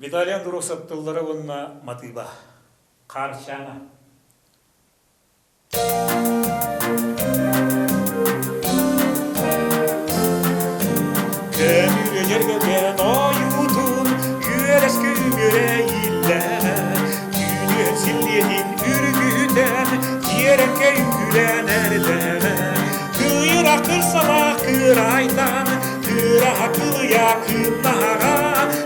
Виталий Андросов тыллара уонна матыыба. Хаарчаана. Көмүрэ дьэргэлгэн ойуутун үөрэскэ үмүрэ ииллэ, түүнүөн силлиэтин үргүтэн, тиэрэккэ үҥкүүлээн эрлэ. Кыыра кырсалаах кыырайтан, кыыраһа кылыйа кыымнаһаҕа,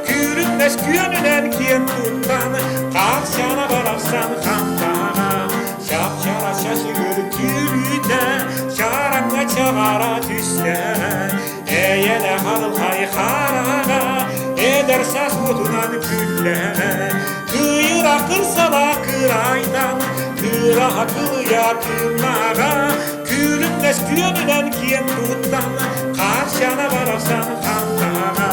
күүрүннэс күөнүнэн киэн туттан, хаарчана барахсан хантаҕа, чап-чара чачыгыр түүрүүтэ, чараҥҥа чаҕара түстэ, эйэлэ халхай хараҕа, эдэр саас уотунан күллэ. Кыыра кырсалаах кырайтан, кыраһа кылыйа кыымнаҕа, Күүрүннэс күөнүнэн киэн туттан, хаарчана барахсан хантаҕа.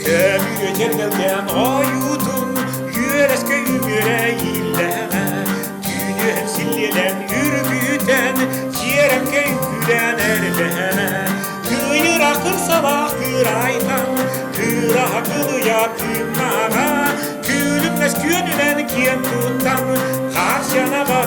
Көмүрүө дьэргэлгэн ойуутун үөрэскэ үмүөрэ ииллэҕэ, түүнүөн силлиэлэн үргүтэн, чиэрэҥкэ үҥкүүлээн эрлэҕэ. Кыйыра кырсалаах кыырайтан, кыыраһа кылыйа кыымнаҕа, Күлүмнэс күөнүнэн киэн туттан, хаарчана.